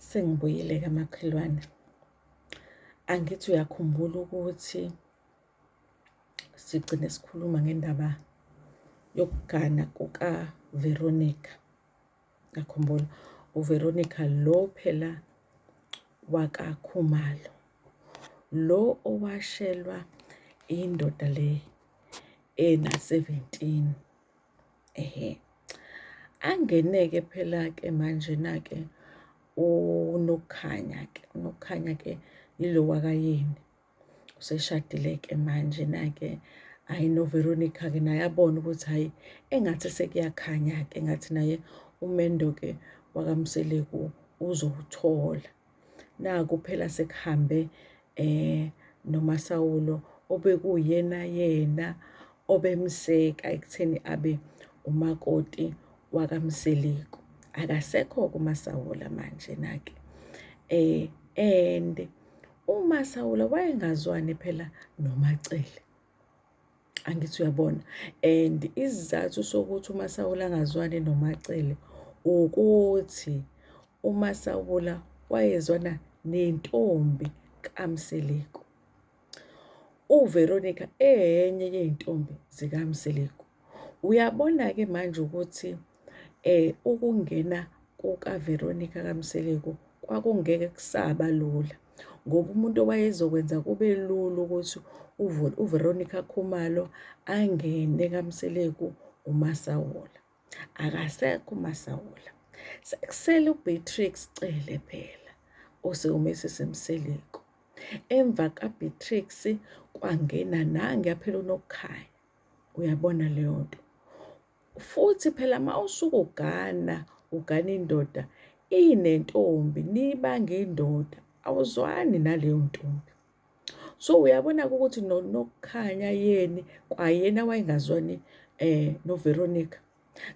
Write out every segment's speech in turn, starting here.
Sengibuyile kamakhelwane. Angithi uyakhumbula ukuthi sigcine sikhuluma ngendaba yokugana kukaVeronica. Uyakhumbula? UVeronica lo phela wakaKhumalo, lo owashelwa indoda le ena-17. Ehhe. Angene-ke phela-ke manje-na-ke uNokukhanya-ke. UNokukhanya-ke yilo wakayeni. Useshadile-ke manje-na-ke. Hhayi noVeronica-ke naye abone ukuthi hhayi engathi sekuyakhanya-ke engathi naye umendo-ke wakaMseleku uzowuthola. Naku phela sekuhambe noMasawulo obekuyena yena obemseka ekutheni abe umakoti wakaMseleku. Akasekho-ke uMasawula manje na-ke. And uMasawula wayengazwani phela noMaCele. Angithi uyabona and isizathu sokuthi uMasawula angazwani noMaCele ukuthi uMasawula wayezwana nentombi kaMseleku. UVeronica enye yey'ntombi zikaMseleku. Uyabona-ke manje ukuthi ukungena kukaVeronica kaMseleku kwakungeke kusaba lula ngoba umuntu owayezokwenza kube lula ukuthi uVeronica Khumalo angene kaMseleku uMasawula. Akasekho uMasawula. Sekusele uBeatrix Cele phela osewuMrs Mseleku. Emva kaBeatrix kwangena nanguya phela uNokukhanya. Uyabona leyo nto. Futhi phela uma usuke ugana, ugana indoda inentombi, nibange indoda, awuzwani naleyo ntombi. So uyabona-ke ukuthi noNokukhanya yeni kwayena wayengazwani noVeronica.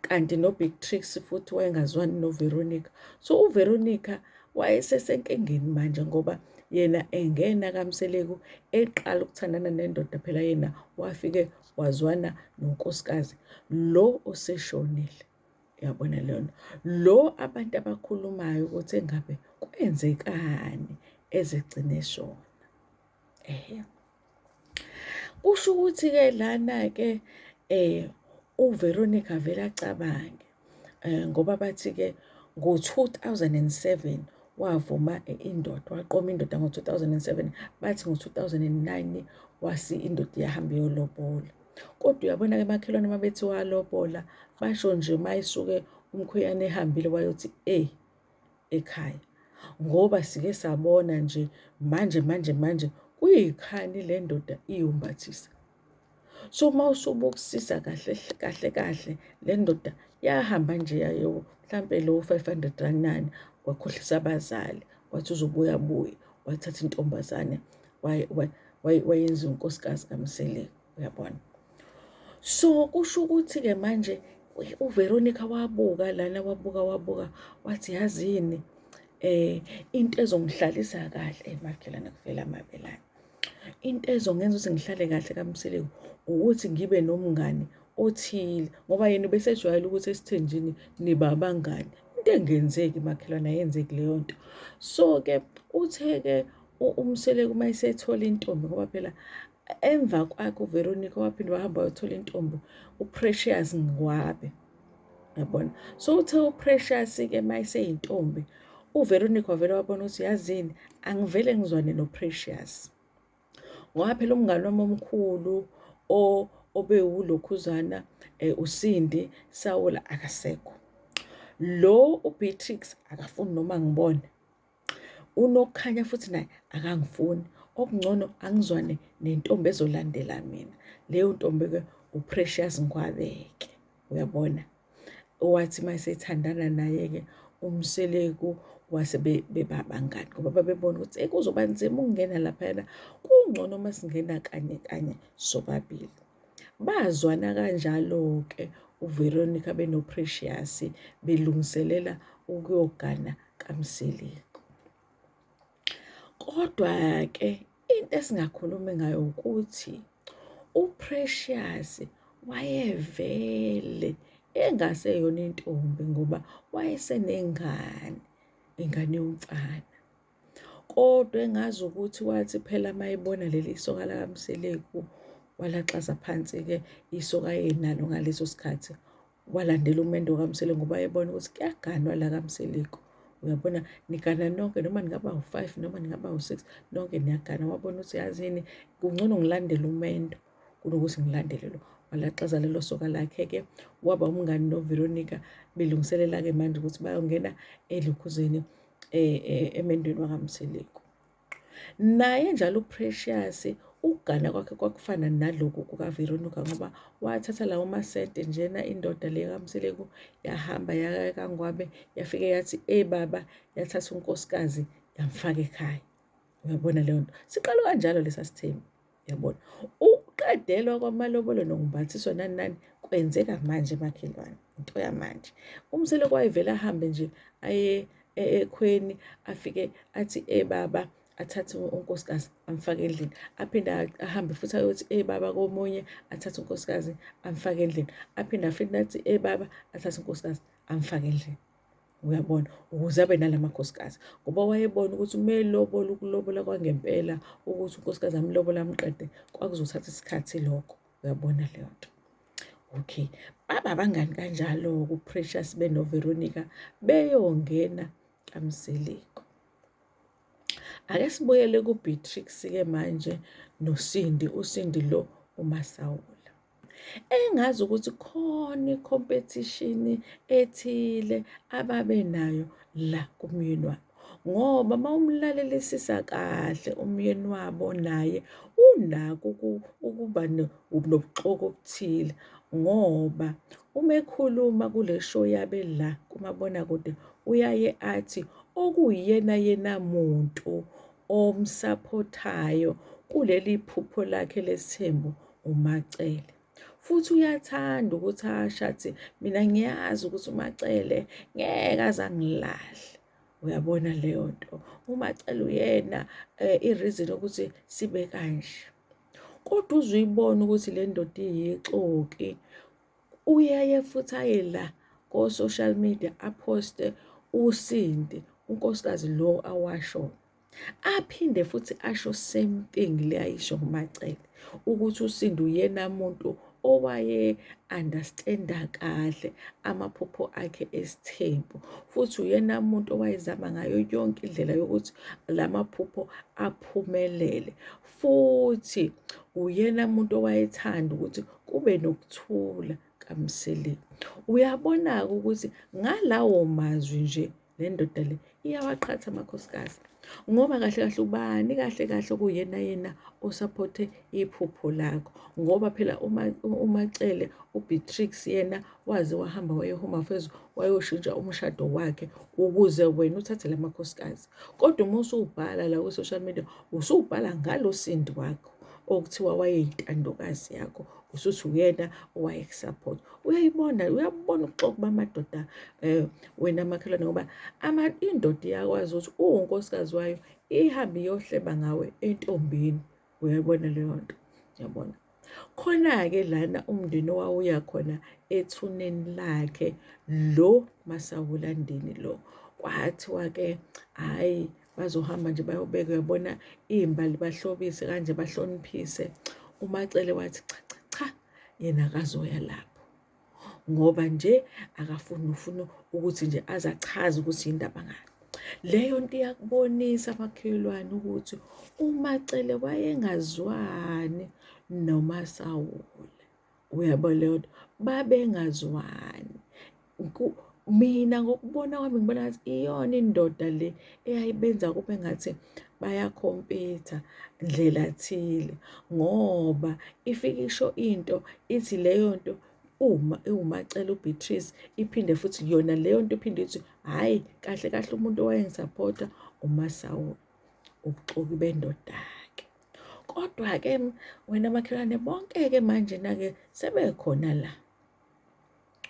Kanti noBeatrix futhi wayengazwani noVeronica. So uVeronica wayesesenkingeni manje ngoba yena engena kaMseleku eqala ukuthandana nendoda phela yena wafike wazwana nonkosikazi lo oseshonile. Uyabona lona lo abantu abakhulumayo ukuthi engabe kwenzekani ezegcine eshona. Ehe. Kusho ukuthi-ke lana-ke uVeronica vele acabange ngoba bathi-ke ngo-2007 wavuma indoda, waqoma indoda ngo-2007, bathi ngo-2009 wasi indoda iyahamba iyolobola. Kodwa uyabona-ke makhelwane uma bethi walobola, basho nje uma esuke umkhwenyana ehambile wayothi eyi ekhaya ngoba sike sabona nje manje manje manje kuyikhani le ndoda iyombathisa. So uma usubukisisa kahle kahle kahle le ndoda yahamba nje yayo mhlampe lo 500 rand nani wakhohlisa abazali wathi uzobuya abuye wathatha intombazane wayenza unkosikazi kaMseleku uyabona. So kusho ukuthi-ke manje uVeronica wabuka lana wabuka wabuka wathi yazini into ezongihlalisa kahle makhelwane kuvela amabelane into ezongenza ukuthi ngihlale kahle kaMseleku ukuthi ngibe nomngani othile ngoba yena ubesejwayele ukuthi esithenjini niba abangani into engenzeki makhelwane ayenzeki leyo nto so-ke uthe-ke uMseleku uma esethola intombi ngoba phela Emva kwakhe uVeronica waphinde wahamba wayothola intombi uPrecious Ngwabe. Yabona? So uthe uPrecious-ke uma eseyintombi, uVeronica wavele wabona ukuthi yazini angivele ngizwane noPrecious. Ngoba phela umngani wami omkhulu obewulokhuzana uSindi Sawula akasekho. Lo uBeatrix akafuni noma ngibone. UNokukhanya futhi naye akangifuni. Okungcono angizwane nentombi ezolandela mina. Leyo ntombi-ke uPrecious Ngwabeke, uyabona? Owathi uma esethandana naye-ke uMseleku wase beba abangani ngoba babebona ukuthi eyi kuzoba nzima ukungena laphayana, kungcono uma singena kanye kanye sobabili. Bazwana kanjalo-ke uVeronica benoPrecious belungiselela ukuyogana kaMseleku. Kodwa-ke into esingakhulumi ngayo ukuthi uPrecious wayevele engaseyona intombi ngoba wayesenengane. ingane yomfana. Kodwa engazi ukuthi wathi phela mayebona leli soka lakaMseleku walaxaza phansi-ke isoka ayenalo ngaleso sikhathi, walandela umendo kaMseleku ngoba wayebona ukuthi kuyaganwa la kaMseleku. Uyabona, nigana nonke noma ningaba u-five noma ningaba u-six, nonke niyagana. Wabona ukuthi yazini kungcono ngilandele umendo kunokuthi ngilandele lo. Walaxaza lelo soka lakhe-ke, waba umngani noVeronica, belungiselela-ke manje ukuthi bayongena elukhuzeni emendweni wakaMseleku. Naye njalo uPrecious ukugana kwakhe kwakufana naloku kukaVeronica ngoba wathatha lawo masede njena indoda le kaMseleku yahamba yaya kaNgwabe yafike yathi ey baba, yathatha unkosikazi yamfaka ekhaya. Uyabona leyo nto? Siqala kanjalo lesa sithembu. Yabona, ukuqedelwa kwamalobolo nokumbathiswa nani nani kwenzeka manje makhelwane, into yamanje. UMseleku wayevele ahambe nje aye ekhweni afike athi e baba, athathe unkosikazi amfake endlini, aphinde ahambe futhi ayothi e baba komunye, athathe unkosikazi amfake endlini, aphinde afike athi e baba, athathe unkosikazi amfake endlini. Uyabona, ukuze abe nalamakhosikazi ngoba wayebona ukuthi uma elobola ukulobola kwangempela ukuthi unkosikazi amlobola amqede kwakuzothatha isikhathi lokho. Uyabona leyo nto? Okay, baba abangani kanjalo-ke uPrecious benoVeronica beyongena kaMseleku. Ake sibuyele kuBeatrix-ke manje noSindi, uSindi lo uMasawula. Engazi ukuthi khona i-competition ethile ababenayo la kumyeni wabo. Ngoba uma umlalelisisa kahle umyeni wabo naye unako ukuba nobuxoki obuthile ngoba uma ekhuluma kule show yabe la kumabonakude uyaye athi okuyiyena yena muntu omsaphothayo kuleli phupho lakhe lesithembu uMaCele. Futhi uyathanda ukuthi asho athi mina ngiyazi ukuthi uMaCele ngeke aze angilahle. Uyabona leyo nto? UMaCele uyena i-reason ukuthi sibe kanje. Kodwa uze uyibone ukuthi le ndoda iyixoki. Uyaye futhi aye la ko-social media aphoste uSindi, unkosikazi lo awashona. Aphinde futhi asho same thing le ayisho ngoMaCele ukuthi uSindi uyena muntu owaye understanda kahle amaphupho akhe esithembu futhi uyena muntu owayezama ngayo yonke indlela yokuthi lamaphupho aphumelele futhi uyena muntu owayethanda ukuthi kube nokuthula kaMseleku. Uyabona-ke ukuthi ngalawo mazwi nje le ndoda le iyawaqhatha amakhosikazi ngoba kahle kahle ubani kahle kahle okuyena yena osaphothe iphupho lakho ngoba phela uma uMaCele uBeatrix yena waze wahamba waye Home Affairs wayoshintsha umshado wakhe ukuze wena uthathe lamakhosikazi kodwa uma usubhala la ku-social media usubhala ngalo sindi wakho okuthiwa wayeyintandokazi yakho usuthi uyena owayekusupport. Uyayibona, uyabona ubuxoki bamadoda wena makhelwane ngoba indoda iyakwazi ukuthi uwunkosikazi wayo ihambe iyohleba ngawe entombini. Uyayibona leyo nto? Uyabona? Khona-ke lana umndeni owawuya khona ethuneni lakhe lo Masawulandini lo kwathiwa-ke hhayi bazohamba nje bayobeka uyabona iy'mbali bahlobise kanje bahloniphise. UMaCele wathi cha cha cha yena akazoya lapho ngoba nje akafuni ufuna ukuthi nje aze achaze ukuthi yindaba ngani. Leyo nto iyakubonisa makhelwane ukuthi uMaCele wayengazwani noMasawula. Uyabo leyo nto? Babengazwani. Mina ngokubona kwami ngibona ngathi iyona indoda le eyayibenza kube ngathi bayakhompitha ndlela thile ngoba ifike isho into ithi leyo nto uma iwuMaCele uBeatrice iphinde futhi yona leyo nto iphinde ithi hhayi kahle kahle umuntu owayengisaphotha uMasawula. Ubuxoki bendoda-ke. Kodwa-ke wena makhelwane bonke-ke manje na-ke sebekhona la.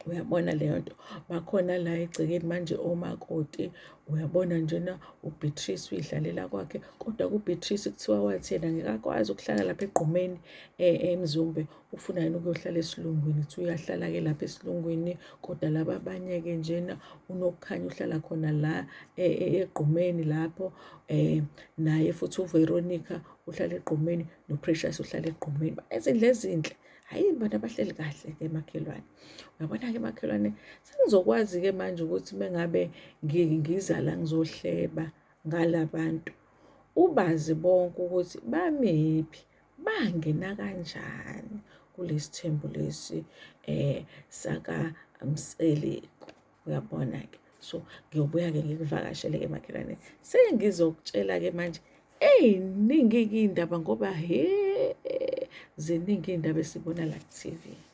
Uyabona leyo nto, bakhona la egcekeni manje omakoti, uyabona njena uBeatrice uyidlalela kwakhe, kodwa kuBeatrice kuthiwa wathi yena ngeke akwazi ukuhlala lapha egqumeni eMzumbe, ufuna yena ukuyohlala esilungwini. Kuthiwa uyahlala-ke lapha esilungwini, kodwa laba abanye-ke njena uNokukhanya uhlala khona la egqumeni lapho, naye futhi uVeronica uhlala egqumeni, noPrecious uhlala egqumeni. Banezindlu ezinhle. Hhayi bona bahleli kahle-ke makhelwane. Uyabona-ke makhelwane, sengizokwazi-ke manje ukuthi mengabe ngiza la ngizohleba ngala bantu, ubazi bonke ukuthi bamephi, bangena kanjani kulesi thembu lesi sakaMseleku. Uyabona-ke, so ngiyobuya-ke ngikuvakashele-ke makhelwane, sengizokutshela-ke manje ey'ningi-ke iy'ndaba ngoba he ziningi iy'ndaba esibona la ku-T_V.